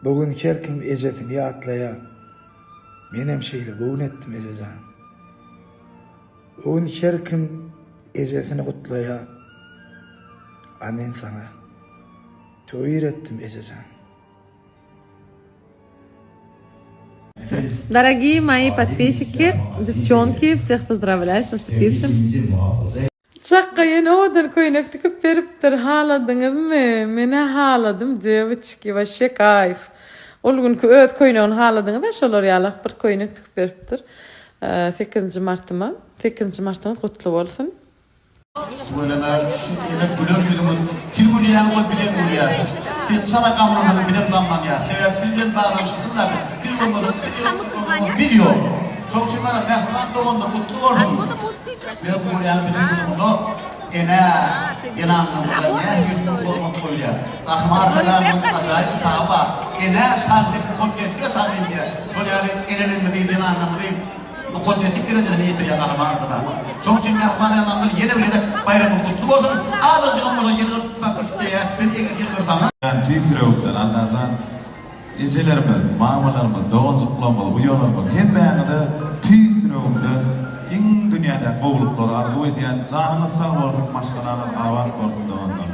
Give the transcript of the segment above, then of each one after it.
Bu gün her kim ejesini ýatlaýar. Menem şeýle göwün etdim ejejan. Bu gün her kim ejesini gutlaýar. A men saňa töwir etdim ejejan. Дорогие мои подписчики, девчонки, всех поздравляю с наступившим. Çakga ýene owadan köýnek tikip beripdir haladyňyzmy menä haladym dewoçki waşe kaýf ol günki öz köýnegini haladyňyza şolar ýalak bir köýnek tikip beripdir sekizinji martyma sekizinji martyňyz gutly bolsun. Tüweleme şu gezek güler ýüzüňiz siz gülýäňiz ol bizem gülýäs. Siz çala gamlansaňyz bizem gamlanýas. Sebäbi siz bilen baglanyşyklyda biz. Biz bolmasak siz ýok, siz bolmasaňyz biz ýok. Şoň üçin mana mähriban doganlar gutly bolsun. Biz görýäňiz biziň ýurdumyzda enä, zenanlarymyza nähili uly hormat goýulýar. Gahryman Arkadagymyzyň ajaýyp kitaby bar. Enä tagzym mukaddeslige tagzym diýýär. Şol ýaly enelerimizi, zenanlarymyzy mukaddeslik derejesine ýetirýär Gahryman Arkadagymyz. Şonuň üçin mähriban zenanlar ýene bir gezek baýramyňyz gutly bolsun. Azajygam bolsa ýylgyrtmak isleýäs biz eger ýylgyrsaňyz. Tüýs ýüregimden Allajan Ejelerimiz, mamalarymyz, doganjyklarymyz, uýalarymyz hemmäňize tüýs ýüregimden iň dünýädäki gowulyklary arzuw edýän janyňyz sag bolsun maşgalaňyz abat bolsun doganlar.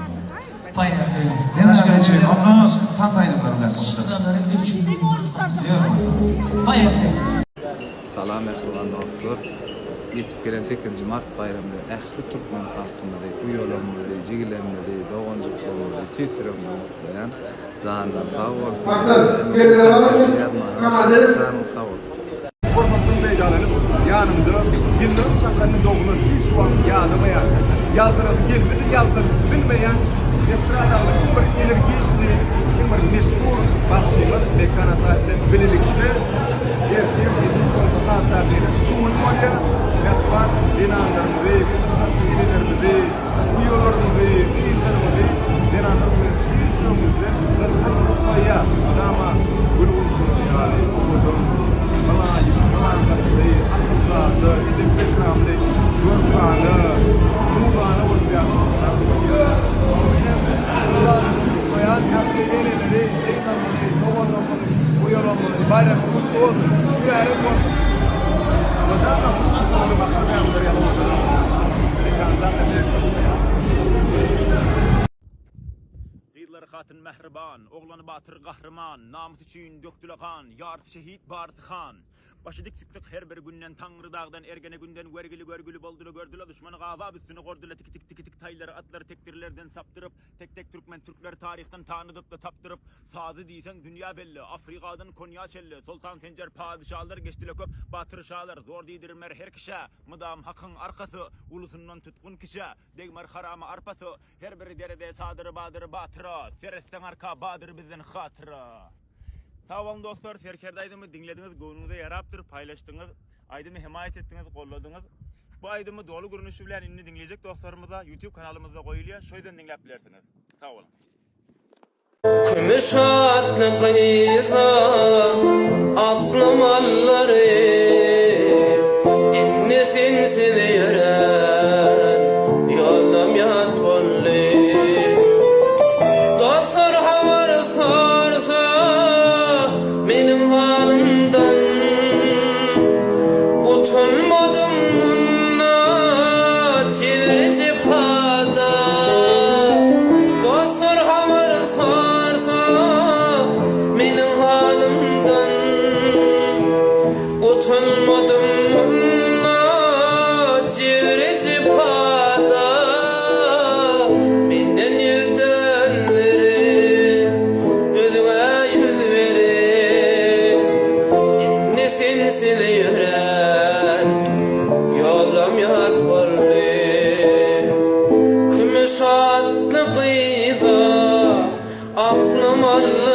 Näme üçin onda tans aýdymlary bilen gutladyk. Salam mähriban dostlar! Ýetip gelen sekizinji mart baýramy bilen ähli türkmen halkymyzy, uýalarymyzy, jigilerimizi, doganjyklarymyzy tüýs ýüregimden gutlaýan. Janlar sag bolsun. Janyňyz sag bolsun. Hormatdan peýdalanyp, ýanymda ýyldyrym çakanyny doglan, hiç wagt ýadamaýan, ýaltanasy gelse-de ýaltanyp bilmeýän estradamyzyň iň bir energiçnyý, iň bir meşhur bagşymyz Mekan Ataýew bilen bilelikde ertir nesip bolsa hatda beýle şu gün bolýar. Mähriban zenanlarymyzy, kümüş saçly enelerimizi, Uýalarymyzy, gyzlarymyzy zenanlar bilen tüýs ýüregimizden gyzgyn gutlaýas. Mydama gül gülşüňiz ýaly owadan, mylaýym, mylakatly, asylzada, edepli-ekramly, görkana, nurana bolup ýaşamagyňyzy arzuw edýäris. Menem Gurbanymyzy gutlaýan ähli eneleri, gyzlarymyzy, doganlarymyzy, uýalarymyzy baýramy gutly bolsun, mübärek bolsun! Mydama gül gülşüňizi bahar bägülleri ýaly owadan Gyzlary hatyn mähriban, oglany batyr gahryman, Namys üçin dökdüle gan, ýarysy şehit, barysy han. Başy dik çykdyk her bir günden, Taňry dagdan, Ergene günden, Wergili görgüli boldula gördüle, Duşmany gabap üstüne gordyla, Tiki-tik tiki-tik taýlary atlary tekdirlerden sapdyryp, Tek-tek türkmen türkleri taryhdan tanydyp-da tapdyryp, Sazy diýseň dünýä belli, Afrikadan Konýa çenli, Soltan Senjer padyşalar geçdile köp, Batyr şalar zor diýdirmer her kişä, Mydam hakyň arkasy, ulusyndan tutgun kişä, Degmer harama arpasy, her bir derede çadyry badyr batyra, Seretseň arka badyr bizden hatyra. Sag boluň dostlar, Serkerde aýdymy diňlediňiz, göwnüňize ýarapdyr, paýlaşdyňyz, aýdymy hemaýat etdiňiz, golladyňyz. Bu aýdymy doly görnüşi bilen indi diňlejek dostlarymyza YouTube kanalymyzda goýulýar, şo ýerden diňläp bilersiňiz. Sag boluň. Kümüş atly gyza aklym allary, Indi sensiz ýörän ýolam ýat boldy. Dostlar habar sorsa meniň halymdan, Gutulmadym mundan jebir-jepada. Dostlar habar sorsa meniň halymdan, Gutulmadym mundan jebir-jepada. Menden ýüz dönderip, özüňe ýüz berip, Indi sensiz ýörän ýollam ýat boldy. Kümüş atly gyza aklym aldy.